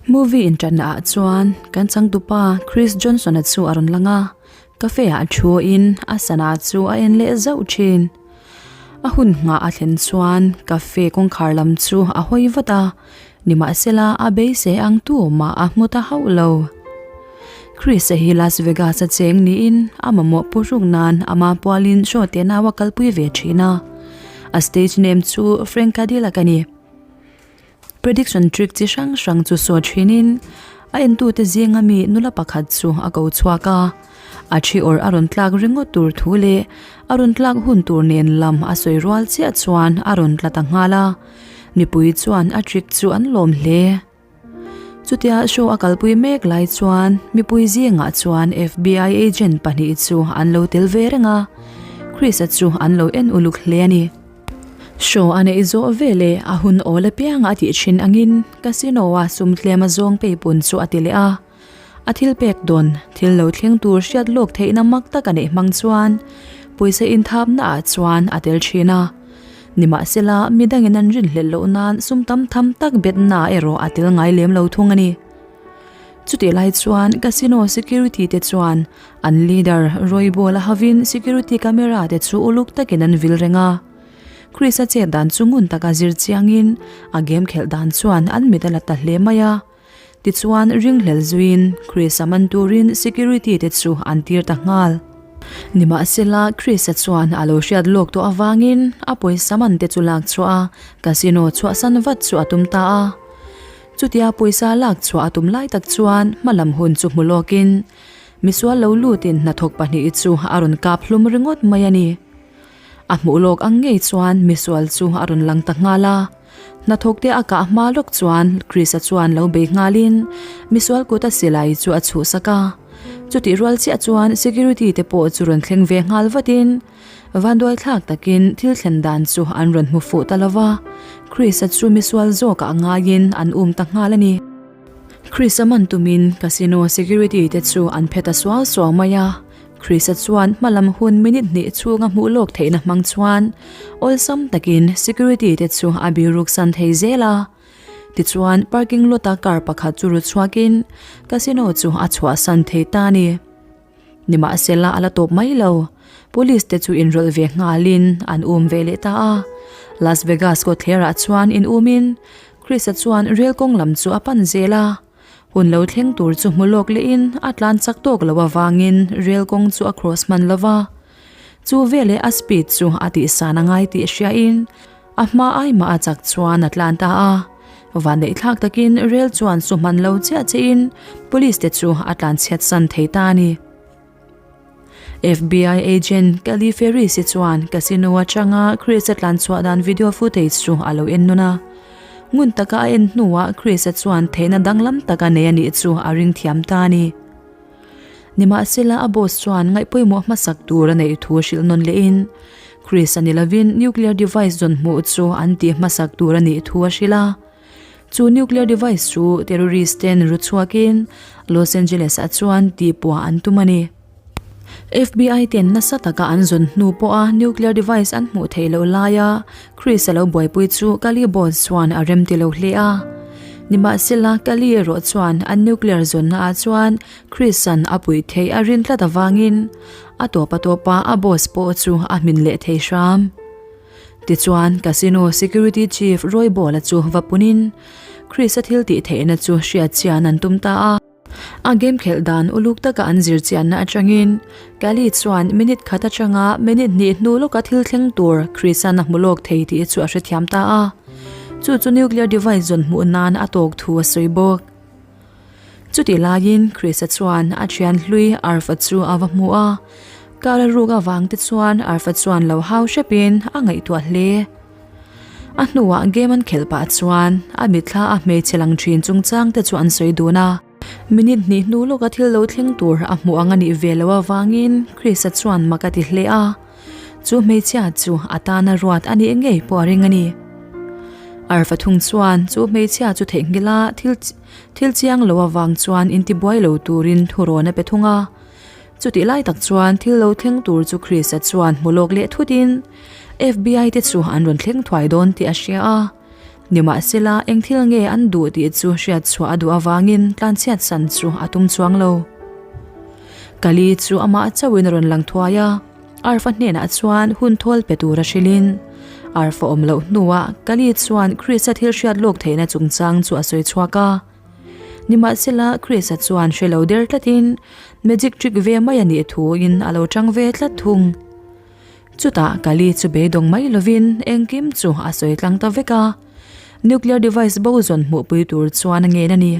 Movie inṭanna ah chuan kan changtupa Chris Johnson-a chu a rawn lang a, cafe ah thu in a sana chu a en leh zauh thin. A hun nghah a thlen chuan cafe kawngkhar lam chu a hawi vat a, nimahsela a beisei ang tu mah a hmu ta hauh lo. Chris-a hi Las Vegas-a cheng niin a mamawh pu hruk nan ama pualin show te nau a kalpui ve thin a, a stage name chu Frank Cadillac a ni. Prediction trick chi hrang hrang chu saw thinin a entute zinga mi nula pakhat chu a ko chhuak a, a thi awrh a rawn tlak ringawt tur thu leh a rawn tlak hun tur nen lam a sawi rual chiah chuan a rawn tla ta nghal a, mipui chuan a trick chu an lawm hle. Chutia show a kalpui mek lai chuan mipui zingah chuan FBI agent pahnih chu an lo tel ve reng a, Chris-a chu an lo en uluk hle a ni. Show a neih zawh veleh a hun awl apianga a tih thin angin casino a sum tlem a zawng peipun chu a ti leh a. A thil pek dawn thil lo thleng tur hriat lawk theihna mak tak a neih hmang chuan pawisa inthapna ah chuan a tel thin a. Nimahsela midangin an rinhlelh loh nan sum tam tham tak betna erawh a tel ngai lem lo thung a ni. Chutih lai chuan casino security te chuan an leader Roy Ball a havin security camera te chu uluk takin an vil reng a. Chris a chet dan chu ngun taka zir chiangin a game khelh dan chuan an mit a la ta hle mai a. Tichuan ringhlel zuiin Chris a man turin security te chu an tir ta nghal. Nimahsela Chris a chuan a lo hriat lawk tawh avangin a pawisa man te chu lak chhuah a casino chhuahsan vat chu a tum ta a. Chutia pawisa lak chhuah a tum lai tak chuan hmalam hun chu hmu lawkin misual lo lutin hnathawk pahnih chu a rawn kap hlum ringawt mai a ni. A hmuh lawk ang ngei chuan misual chu a rawn lang ta nghal a. Hnathawk te a kah hma lawk chuan Chris-a chuan lo bei nghalin misual kut a silai chu a chhuhsak a. Chutih rual chiah chuan security te pawh chu rawn thleng ve nghal vatin Vanduai thlak takin thil thlen dan chu an rawn hmu fuh ta lo va, Chris-a chu misual zawkah ngaiin an um ta nghal a ni. Chris-a man tumin casino security te chu an phe ta suau suau mai a, Chris-a chuan hmalam hun minute hnih chhunga hmuh lawk theihna hmang chuan awlsam takin security te chu a biruk san thei zel a. Tichuan parking lot-a car pakhat chu ru chhuakin casino chu a chhuahsan thei ta a ni. Nimahsela a la tawp mai lo. Police te chu inrawlh ve nghalin an um ve leh ta a. Las Vegas kawtthlerah chuan in umin Chris-a chuan rel kawng lam chu a pan zel a. Hun lo thleng tur chu hmu lawk lehin a tlan chak tawk lo avangin rel kawng chu a cross hman lo va. Chu veleh a speed chu a tihsan a ngai tih hriain A hma ai mah a chak chuan a tlan ta a, vanneih thlak takin rel chuan su hman lo chiah chiahin police te chu a tlan chhiat san thei ta a ni. FBI agent Kelly Ferris hi chuan casino atanga Chris a tlan chhuah dan video footage chu a lo en nun a. Ngun taka a en hnuah Chris a chuan theihna danglam tak a nei a nih chu a ring thiam ta a ni. Nimahsela a boss chuan ngaihpawimawh hmasak tur a neih thu hrilh nawn lehin Chris a ni lovin nuclear device zawn hmuh chu an tih hmasak tur a nih thu a hrilh a. Chu nuclear device chu terrorist ten ru chhuakin Los Angeles ah chuan tihpuah an tum a ni. FBI ten nasa taka an zawn hnu pawha nuclear device an hmuh theih loh laia Chris a lo buaipui chu Kali boss chuan a rem ti lo hle a. Nimahsela Kali erawh chuan an nuclear zawnna ah chuan Chris-a'n a puih theih a rin tlat avangin a tawp a tawpa a boss pawh chu a hmin leh thei hram. Tichuan Casino Security Chief Roy Ball-a chu va punin Chris-a thil tih theihna chu hriat chian an tum ta a. A game khelh dan uluk taka an zir chianna atangin Kelly chuan minute khat atanga minute hnih hnu lawka thil thleng tur Chris-a'n a hmu lawk thei tih chu a hrethiam ta a. Chu chu nuclear device zawn hmuh nan a tawk thu a sawi bawk. Chutih laiin Chris-a chuan a thian hlui Arfa chu a va hmu a, kar a ruk avang te chuan Arfa chuan lo hau hrepin a ngaihtuah hle. A hnuah game an khelh pah chuan a mitthla a hmeichhe lang thin chungchang te chu an sawi dun a. Minute hnih hnu lawka thil lo thleng tur a hmuh ang a nih ve loh avangin Chris-a chuan mak a ti hle a. Chu hmeichhia chu a tana ruat a nih ngei pawh a ring a ni. Arfa thung chuan chu hmeichhia chu theihnghilh a thil thil chiang lo avang chuan intibuai lo turin thurawn a pe thung a. Chutih lai tak chuan thil lo thleng tur chu Chris-a chuan hmu lawk leh thutin FBI te chu an rawn thleng thuai dawn tih a hria a. Nimahsela, eng thil nge an duh tih chu hriat chhuah a duh avangin tlanchhiat san chu a tum chuang lo. Kali chu amah chauhin a rawn lang thuai a, Arfa hnenah chuan hun thawl pe tura hrilhin, Arfa awm loh hnuah Kali chuan Krista thil hriat lawk theihna chungchang chu a sawi chhuak a. Nimahsela, Krista chuan hre lo der tlatin magic trick ve mai a nih thuin a lo chang ve tlat thung. Chutah Kali chu beidawng mai lovin engkim chu a sawi tlang ta vek a, nuclear device bo zawn hmuhpui tur chuan a ngen a ni.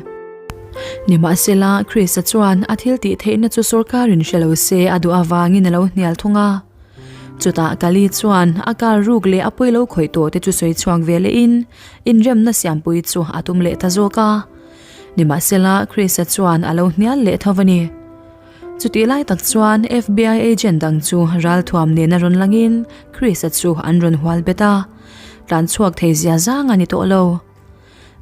Nimahsela, Chris-a chuan a thil tih theihna chu sorkarin hre lo se a duh avangin a lo hnial thung a. Chutah Kali chuan a kar ruk leh a pawi lo khawih tawh te chu sawi chhuak ve lehin inremna siampui chu a tum leh ta zawk a. Nimahsela, Chris-a chuan a lo hnial leh tho a ni. Chutih lai tak chuan FBI agent dang chu ralthuam nena rawn langin Chris-a chu an rawn hual bet a, tlan chhuak thei zia zang a ni tawh lo.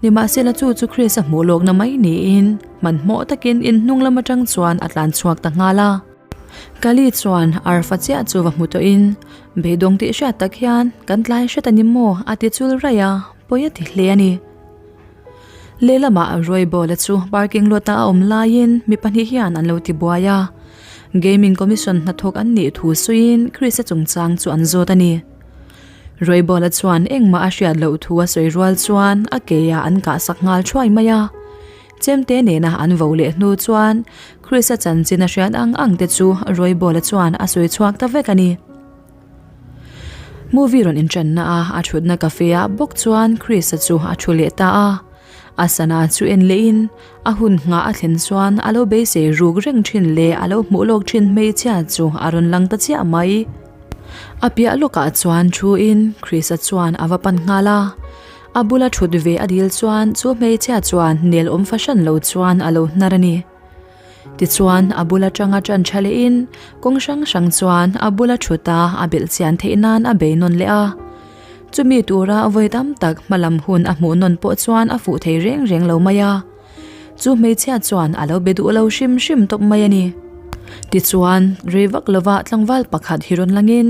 Nimahsela chu chu Chris-a hmuh lawkna mai niin hmanhmawh takin inhnung lam atang chuan a tlan chhuak ta nghal a. Kali chuan arfa chiah chu va hmu tawhin, Beidawng tih hriat tak hian kan tlai hret a ni maw? a ti chul raih a, pawi a ti hle a ni. Lehlamah Roy Ball-a chu parking lot-a a awm laiin mi pahnih hian an lo ti buai a, Gaming Commission hnathawk an nih thu suiin Chris-a chungchang chu an zawt a ni. Roy Ball-a chuan engmah a hriat loh thu a sawi rual chuan a keia an kahsak nghal thuai mai a. Chemte nena an vo leh hnu chuan Chris-a chanchin a hriat ang ang te chu Roy Ball-a chuan a sawi chhuak ta vek a ni. Movie rawn intranna a a thutna cafe ah bawk chuan Chris-a chu a thu leh ta a. A sana chu en lehin a hun nghah a thlen chuan a lo beisei ruk reng thin leh a lo hmuh lawk thin hmeichhia chu a rawn lang ta chiah mai. A piah lawkah chuan thuin Chris-a chuan a va pan nghal a. A bula thut ve a dil chuan chu hmeichhia chuan nel awm fahran lo chuan a lo hnar a ni. Tichuan, a bul atanga ṭan ṭha lehin kawng hrang hrang chuan a bula ṭhut a, a belh chian theih nan a bei nawn leh a. Chumi tura vawi tam tak hmalam hun a hmuh nawn pawh chuan a fuh thei reng reng lo mai a. Chu hmeichhia chuan a lo be duh lo hrim hrim tawp mai a ni. Tichuan, rei vak lova tlangval pakhat hi rawn langin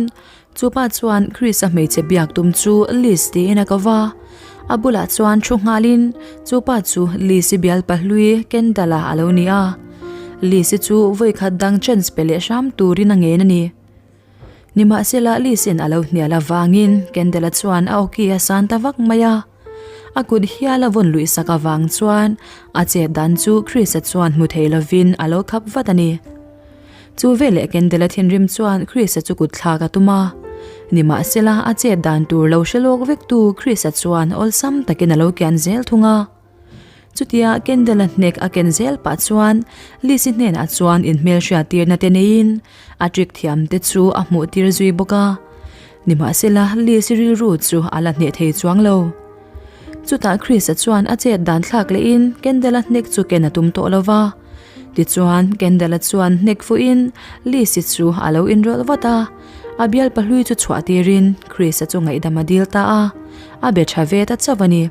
Chupa chuan Chris-a hmeichhe biak tum chu Liz tiin a ko va. A bulah chuan thu nghalin chupa chu Liz-i bial pahlui Kendall-a a lo ni a. Liz-i chu vawikhat dang chance pe leh hram turin a ngen a ni. Nimahsela Liz-in a lo hnial avangin Kendall-a chuan a awki a san ta vak mai a. A kut hial a vawn luih sak avang chuan a chet dan chu Chris-a chuan hmu thei lovin a lo khap vat a ni. Chu veleh Kendall-a thinrim chuan Chris-a chu kut thlak a tum a. Nimahsela a chet dan tur lo hre lawk vek tu Chris-a chuan awlsam takin a lo kian zel thung a. Chutia Kendall-a hnek a ken zel pah chuan Liz-i hnenah chuan inhmelhriat tirna te neiin a trick thiam te chu a hmuh tir zui bawk a. Nimahsela Liz-i rilru chu a la hneh thei chuang lo. Chutah Chris-a chuan a chet dan thlak lehin Kendall-a hnek chu ken a tum tawh lo va. Tichuan Kendall-a chuan hnek fuhin Liz-i chu a lo inrawlh vat a. A bial pahlui chu chhuah tirin Chris-a chu ngaihdam a dil ta a, a be tha ve ta chauh a ni.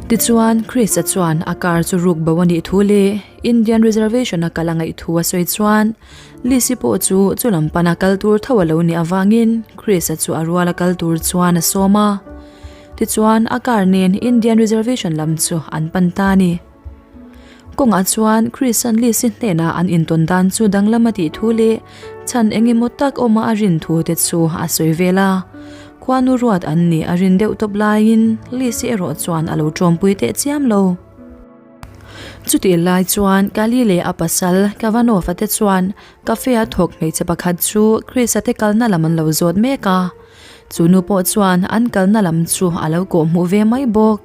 Tichuan, Chris-a chuan a car chu ruk bo a nih thu leh Indian Reservation a kal a ngaih thu a sawi chuan Lizzy pawh chu chu lam pana kal tur tho a lo nih avangin Chris-a chu a ruala kal tur chuan a sawm a. Tichuan, a car nen Indian Reservation lam chu an pan ta a ni. Kawngah chuan Chris-a'n Liz-i hnenah an intawn dan chu danglam a tih thu leh chhan eng emaw tak awma a rin thu te chu a sawi vel a. Khuanu ruat an nih a rin deuh tawp laiin Liz-i erawh chuan a lo ṭawmpui teh chiam lo. Chutih lai chuan Kali leh a pasal Kavanov-a te chuan cafe-a thawk hmeichhe pakhat chu Chris-a te kalna lam an lo zawt mek a. Chu nu pawh chuan an kalna lam chu a lo kawhhmuh ve mai bawk.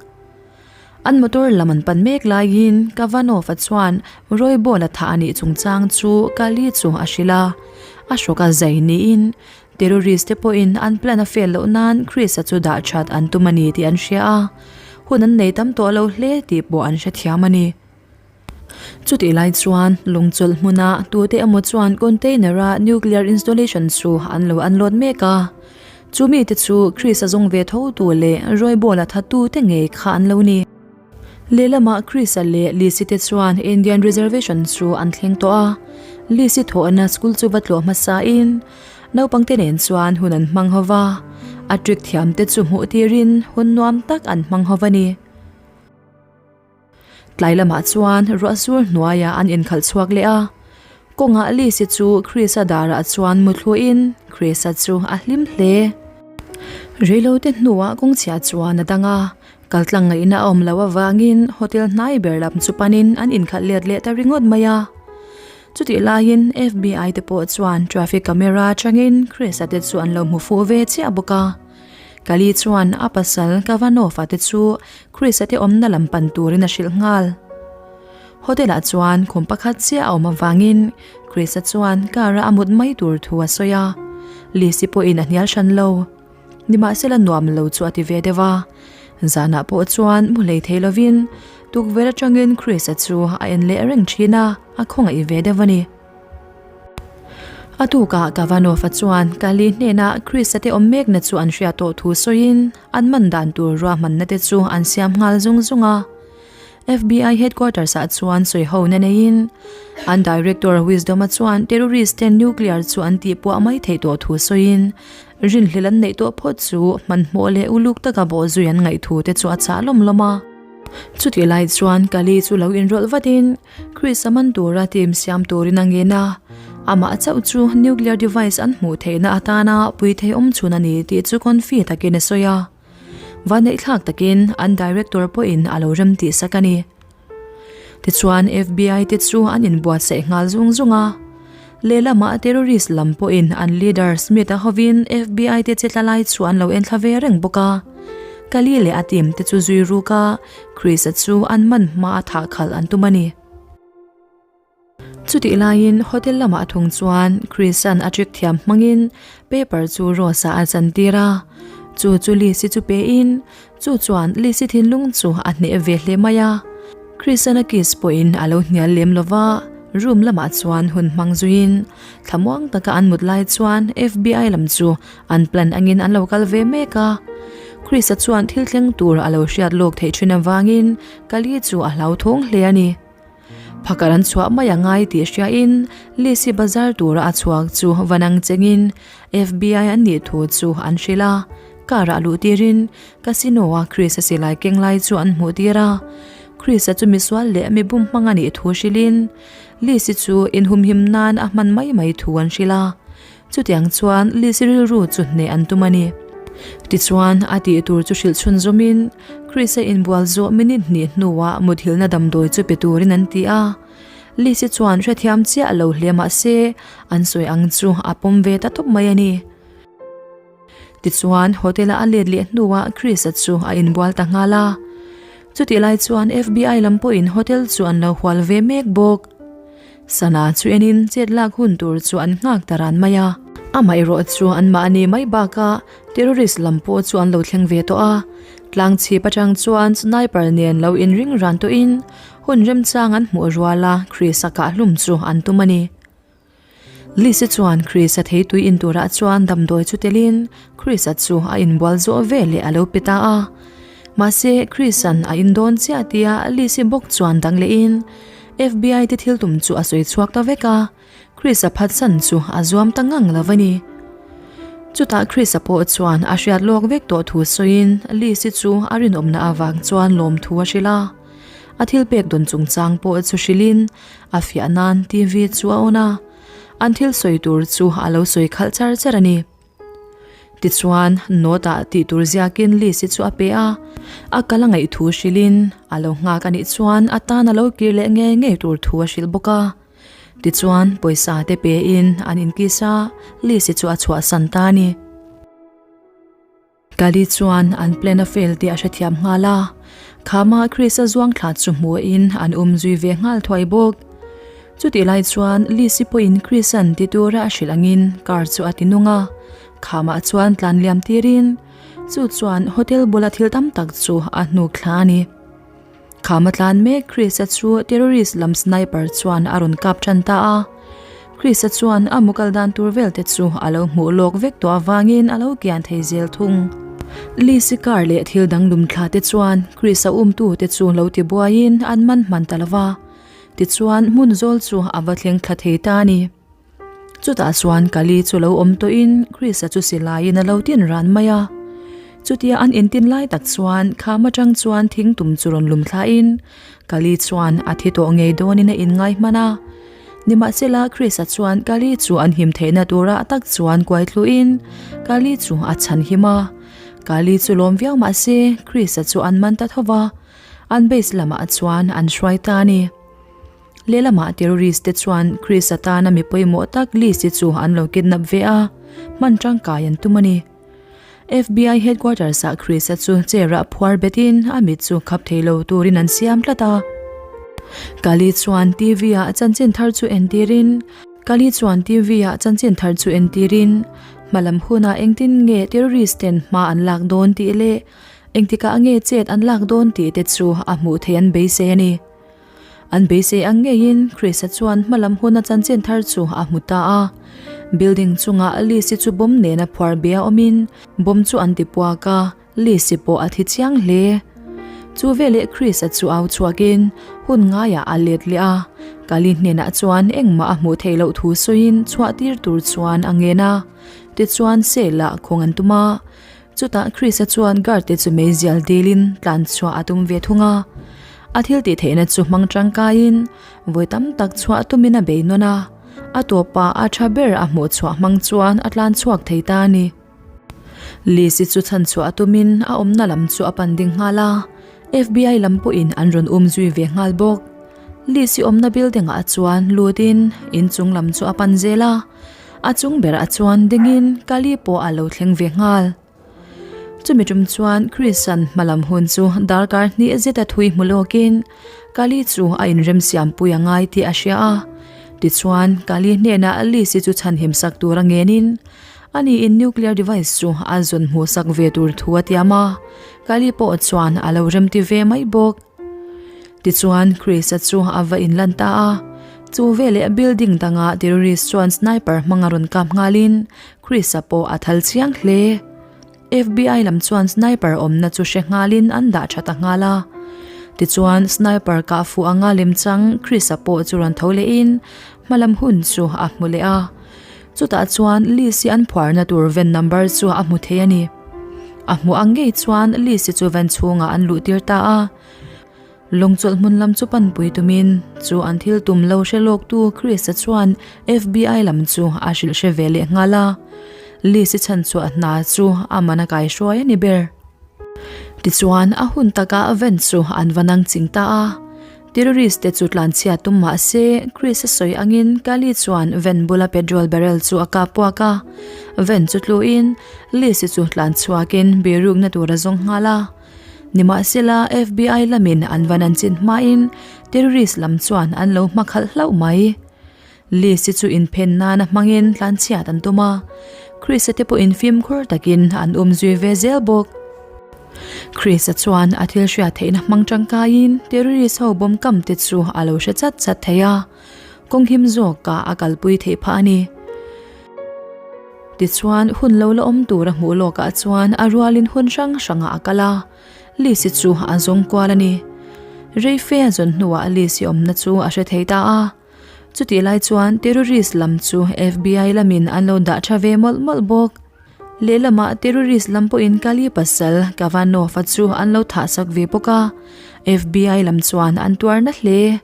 An motor lam an pan mek laiin Kavanov-a chuan Roy Ball-a thah a nih chungchang chu Kali chu a hrilh a. A hrawk a zai niin terrorist te pawhin an plan a fail loh nan Chris-a chu dah that an tum a ni tih an hria a, hun an nei tam tawh lo hle tih pawh an hrethiam a ni. Chutih lai chuan lungchawlh hmuna tute emaw chuan container-a nuclear installation chu an lo unload mek a. Chu mite chu Chris-a zawng ve tho tu leh Roy Ball-a thattu te ngei kha an lo ni. Lehlamah Chris-a leh Lizzy te chuan Indian Reservation chu an thleng tawh a. Lizzy thawhna school chu va tlawh hmasain naupangte nen chuan hun an hmang ho va. A trick thiam te chu hmuh tirin hun nuam tak an hmang ho a ni. Tlai lamah chuan ruah sur hnuaiah an inkhalh chhuak leh a, kawngah Lizzy chu Chris-a darah chuan muthluin Chris-a chu a hlim hle. Reilote hnuah kawngchhia chuan a dang a, kaltlang ngaihna a awm loh avangin hotel hnai ber lam chu panin an inkhalh let leh ta ringawt mai a. Chutih laiin FBI te pawh chuan traffic camera atangin Chris-a te chu an lo hmu fuh ve chiah bawk a. Kali chuan a pasal Kavanov-a te chu Chris-a te awmna lam pan turin a hrilh nghal. Hotel-ah chuan khum pakhat chiah a awm avangin Chris-a chuan car-a a mut mai tur thu a sawi a, Lizzy pawhin a hnial hran lo. Nimahsela nuam lo chu a ti ve deuh a, zanah pawh chuan mu hlei thei lovin tukverh atangin Chris-a chu a en leh reng thin a, a khawngaih ve deuh a ni. A tukah Kavanov-a chuan Kali hnenah Chris-a te awm mekna chu an hriat tawh thu sawiin an man dan tur ruahmanna te chu an siam nghal zung zung a. FBI headquarters-ah chuan sawi hona neiin an director Wisdom-a chuan terrorist ten nuclear chu an tihpuah mai theih tawh thu sawiin rinhlelh an neih tawh phawt chu hmanhmawh leh uluk taka bawhzui an ngaih thu te chu a chah lawm lawm a. Chutih lai chuan Kali chu lo inrawlh vatin Chris a man tura team siam turin a ngen a, amah chauh chu nuclear device an hmuh theihna atana pui thei awm chhun a ni tih chu confi takin a sawi a. Vanneihthlak takin an director pawhin a lo rem tih sak a ni. Tichuan FBI te chu an inbuatsaih nghal zung zung a, lehlamah terrorist lam pawhin an leader Smith-a hovin FBI te che tla lai chu an lo enthla ve reng bawk a. Kali leh a team te chu zui ruk a, Chris-a chu an man hma a thah khalh an tum a ni. Chutih laiin hotel lamah thung chuan Chris-a'n a trick thiam hmangin paper chu Rose-a a chantir a, chu chu Liz-i chu pein chu chuan Liz-i thinlung chu a hneh ve hle mai a. Chris-a'n a kiss pawhin a lo hnial lem lo va, room lamah chuan hun hmang zuiin thlamuang taka an mut lai chuan FBI lam chu an plan angin an lo kal ve mek a. Chris-a chuan thil thleng tur a lo hriat lawk theih thin avangin Kali chu a hlauthawng hle a ni. Phakar an chhuah mai a ngai tih hriain Lizzy bazar tura a chhuak chu va nang chengin FBI an nih thu chu an hrilh a, car ah luh tirin casino a Chris-a silai keng lai chu an hmuh tir a, Chris-a chu misual leh mibum hmang a nih thu hrilhin Lizzy chu inhumhim nan a hman mai mai thu an hrilh a. Chutiang chuan Lizzy rilru chu hneh an tum a ni. Tichuan, a tih tur chu hrilh chhun zawmin Chris-a inbual zawh minute hnih hnuah muthilhna damdawi chu pe turin an ti a. Lizzy chuan hrethiam chiah lo hle mah se, an sawi ang chu a pawm ve ta tawp mai a ni. Tichuan, hotel-a a let leh hnuah Chris-a chu a inbual ta nghal a. Chutih lai chuan FBI lam pawhin hotel chu an lo hual ve mek bawk. Sana chu enin chet lak hun tur chu an nghak ta ran mai a. Amaherawh chu anmahni mai bakah terrorist lam pawh chu an lo thleng ve tawh a. Tlang chhip atang chuan sniper nen lo inring ran tawhin hun remchang an hmuh rual a, Chris-a kahhlum chu an tum a ni. Lise chuan Chris-a theitui in turah chuan damdawi chu telin Chris-a chu a inbual zawh ve leh a lo pe ta a. Mahse, Chris-a'n a in dawn chiah tia Lise bawk chuan dang lehin FBI te thil tum chu a sawi chhuak ta vek a, Chris-a phatsan chu a zuam ta ngang lo a ni. Chutah Chris-a pawh chuan a hriat lawk vek tawh thu sawiin Lise chu a rinawmna avang chuan lawmthu a hrilh a. A thil pek dawn chungchang pawh chu hrilhin A fiah nan TV chu a on a, an thil sawi tur chu a lo sawi khalh char char a ni. Tichuan, note ah tih tur ziakin list hi chu a pe a, a kal a ngaih thu hrilhin a lo nghak a nih chuan a tan a lo kir leh ngei ngei tur thu a hrilh bawk a. Tichuan, pawisa te pein an inkiss a, list hi chu a chhuahsan ta a ni. Kali chuan an plan a fail tih a hrethiam nghal a, khama Chris-a zuang thla chu hmuhin an um zui ve nghal thuai bawk. Chutih lai chuan Lizzy pawhin Chris-a'n ti tura a hrilh angin car chu a ti nung a, khamah chuan tlan liam tirin chu chuan hotel bula thil tam tak chu a hnuk thla a ni. Kham a tlan mek, Chris-a chu terrorist lam sniper chuan a rawn kap tan ta a. Chris-a chuan a mu kal dan tur vel te chu a lo hmuh lawk vek tawh avangin a lo kian thei zel thung. Lizzy car leh thil dang lum thla te chuan Chris-a umtu te chu lo ti buaiin an man hman ta lo va. Tichuan hmun zawl chu a va thleng thla thei ta a ni. Chutah chuan Kali chu lo awm tawhin Chris-a chu silaiin a lo tin ran mai a. Chutia an intin lai tak chuan kham atang chuan thing tum chu rawn lum thlain Kali chuan a thi tawh ngei dawnin a inngai hman a. Nimahsela Chris-a chuan Kali chu an him theihna turah tak chuan kuai thluin Kali chu a chhan him a. Kali chu lawm viau mah se Chris-a chu an man ta tho va, an base lamah chuan an hruai ta a ni. Lehlamah terrorist te chuan Chris atana mi pawimawh tak Lizzy chu an lo kidnap ve a, hman tangkai an tum a ni. FBI headquarters ah Chris-a chu chair ah phuar betin a mit chu khap thei lo turin an siam tlat a. Kali chuan TV ah chanchin thar chu entirin Kali chuan TV ah chanchin thar chu entirin hmalam hunah engtin nge terrorist ten hma an lak dawn tih leh engtikah nge chet an lak dawn tih te chu a hmuh theih an beisei a ni. An beisei ang ngeiin Chris-a chuan hmalam huna chanchin thar chu a hmu ta a. Building chungah Liz-i chu bomb nena phuar bia awmin bomb chu an ti puak a, Liz-i pawh a thi chiang hle. Chu veleh Chris-a chu au chhuakin hun ngaiah a let leh a, Kali hnenah chuan engmah a hmuh theih loh thu sawiin chhuah tir tur chuan a ngen a. Tichuan cell-ah khawng an tum a. Chutah Chris-a chuan guard te chu meizial dilin tlan chhuah a tum ve thung a. A thil tih theihna chu hmang tangkaiin vawi tam tak chhuah tumin a bei nawn a. A tawpah a tha ber a hmuh chhuah hmang chuan a tlan chhuak thei ta a ni. Liz-i chu chhan chhuah a tumin a awmna lam chu a pan ding nghal a. FBI lam pawhin an rawn um zui ve nghal bawk. Liz-i awmna building ah chuan lutin inchung lam chu a pan zel a. A chung berah chuan dingin Kali pawh a lo thleng ve nghal. Chumi tum chuan Chris-a'n hmalam hun chu darkar hnih zeta thui hmu lawkin Kali chu a inremsiampui a ngai tih a hria a. Tichuan, Kali hnenah Liz-i chu chhanhim sak tur a ngenin aniin nuclear device chu a zawn hmuhsak ve tur thu a tiam a, Kali pawh chuan a lo remti ve mai bawk. Tichuan, Chris-a chu a va inlan ta a. Chu veleh building dangah terrorist chuan sniper hmanga rawn kap nghalin Chris-a pawh a thal chiang hle. FBI lam chuan sniper awmna chu hre nghalin an dah tha ta nghal a. Tichuan, sniper kah fuh anga lemchang Chris-a pawh chu rawn tho lehin hmalam hun chu a hmu leh a. Chutah chuan Liz-i an phuarna tur ven number chu a hmu thei a ni. A hmuh ang ngei chuan Liz-i chu ven chhungah an luh tir ta a. Lawngchawlh hmun lam chu panpui tumin chu an thil tum lo hre lawktu Chris-a chuan FBI lam chu a hrilh hre ve leh nghal a. Liz-i chhanchhuah hna chu a man a kaihruai a ni ber. Tichuan a hun takah ven chu an va nang ching ta a. Terrorist te chu tlanchhia tum mah se, Chris a sawi angin Kali chuan van bula petrol barrel chu a kap puak a. Van chu tluin Liz-i chu tlan chhuakin birukna tur a zawng nghal a. Nimahsela, FBI lamin an van an chin hmain terrorist lam chuan an lo hmakhalh hlauh mai. Liz-i chu inphen nana hmangin tlanchhiat an tum a, Chris-a te pawhin fimkhur takin an um zui ve zel bawk. Chris-a chuan a thil hriat theihna hmang tangkaiin terrorist ho bawm kam te chu a lo hre chat chat thei a, kawng him zawkah a kalpui theih phah a ni. Tichuan, hun lo la awm tur a hmuh lawkah chuan a rualin hun hrang hrangah a kal a, Liz-i chu a zawng kual a ni. Reife a zawn hnuah Liz-i awmna chu a hre thei ta a. Chutih lai chuan terrorist lam chu FBI lamin an lo dah tha ve mawlh mawlh bawk. Lehlamah terrorist lam pawhin Kali pasal Kavanov-a chu an lo thahsak ve bawk a, FBI lam chuan an tuar na hle.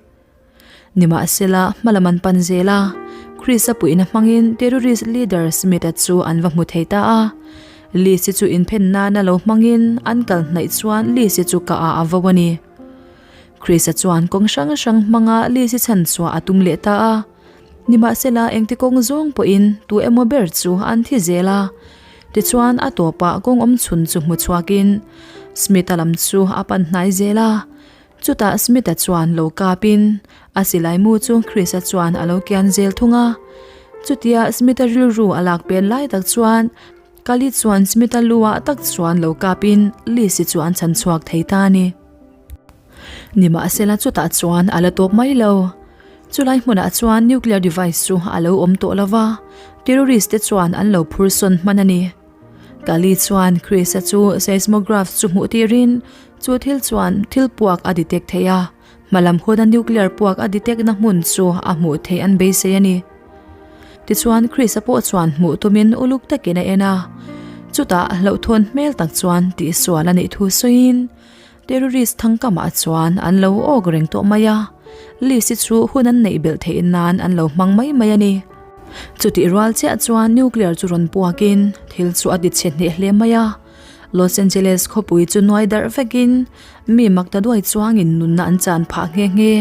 Nimahsela, hmalam an pan zel a, Chris-a puihna hmangin terrorist leader Smith-a chu an va hmu thei ta a. Liz-i chu inphen nana lo hmangin an kal hnaih chuan Liz-i chu ka ah a vo a ni. Chris-a chuan kawng hrang hrang hmanga Liz-i chhan chhuah a tum leh ta a. Nimahsela engti kawng zawng pawhin tu emaw ber chu an thi zel a. Tichuan a tawpah kawng awm chhun chu hmu chhuakin Smith-a lam chu a pan hnai zel a. Chutah Smith-a chuan lo kapin a silai mu chu Chris-a chuan a lo kian zel thung a. Chutia Smith-a rilru a lak pen lai tak chuan Kali chuan Smith-a lu ah tak chuan lo kapin Liz-i chu an chhan chhuak thei ta a ni. Nimahsela chutah chuan a la tawp mai lo. Chulai hmunah chuan nuclear device chu a lo awm tawh lo va, terrorist te chuan an lo phur sawn hman a ni. Kali chuan Chris-a chu seismograph chu hmuh tirin chu thil chuan thil puak a detect thei a, hmalam huna nuclear puak a detect na hmun chu a hmuh theih an beisei a ni. Tichuan Chris-a pawh chuan hmuh tumin uluk takin a en a, chutah hlauhthawn hmel tak chuan tihsual a neih thu sawiin terrorist thangkamah chuan an lo awk reng tawh mai a, Liz-i chu hun an neih belh theih nan an lo hmang mai mai a ni. Chutih rual chiah chuan nuclear chu rawn puakin thil chu a ti chhe hneh hle mai a, Los Angeles khawpui chu nuai darh vekin mi mak ta duai chuangin nunna an chan phah nghe nghe.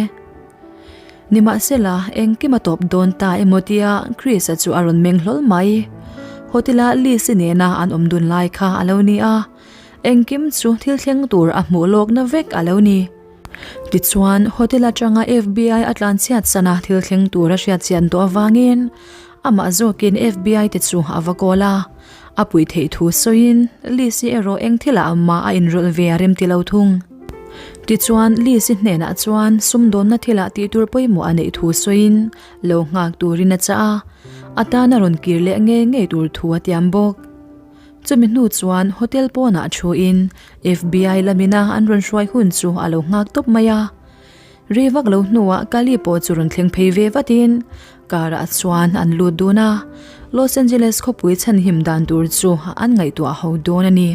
Nimahsela, engkim a tawp dawn ta emaw tia Chris-a chu a rawn meng hlawl mai. Hotel-a Liz-i nena an awm dun lai kha a lo ni a, engkim chu thil thleng tur a hmuh lawkna vek a lo ni. Tichuan, hotel atanga FBI a tlanchhiat sana thil thleng tur a hriatchian tawh avangin amah zawkin FBI te chu a va kawl a, a puih theih thu sawiin Liz-i erawh eng thilah amah a inrawlh ve a rem ti lo thung. Tichuan, Liz-i hnenah chuan sumdawnna thilah tih tur pawimawh a neih thu sawiin lo nghak turin a chah a, a tan a rawn kir leh ngei ngei tur thu a tiam bawk. Chumi hnu chuan hotel pawnah thuin FBI lamina an rawn hruai hun chu a lo nghak tawp mai a. Ri vak lo hnuah Kali pawh chu rawn thleng phei ve vatin car ah chuan an lut dun a, Los Angeles khawpui chhanhim dan tur chu an ngaihtuah ho dawn a ni.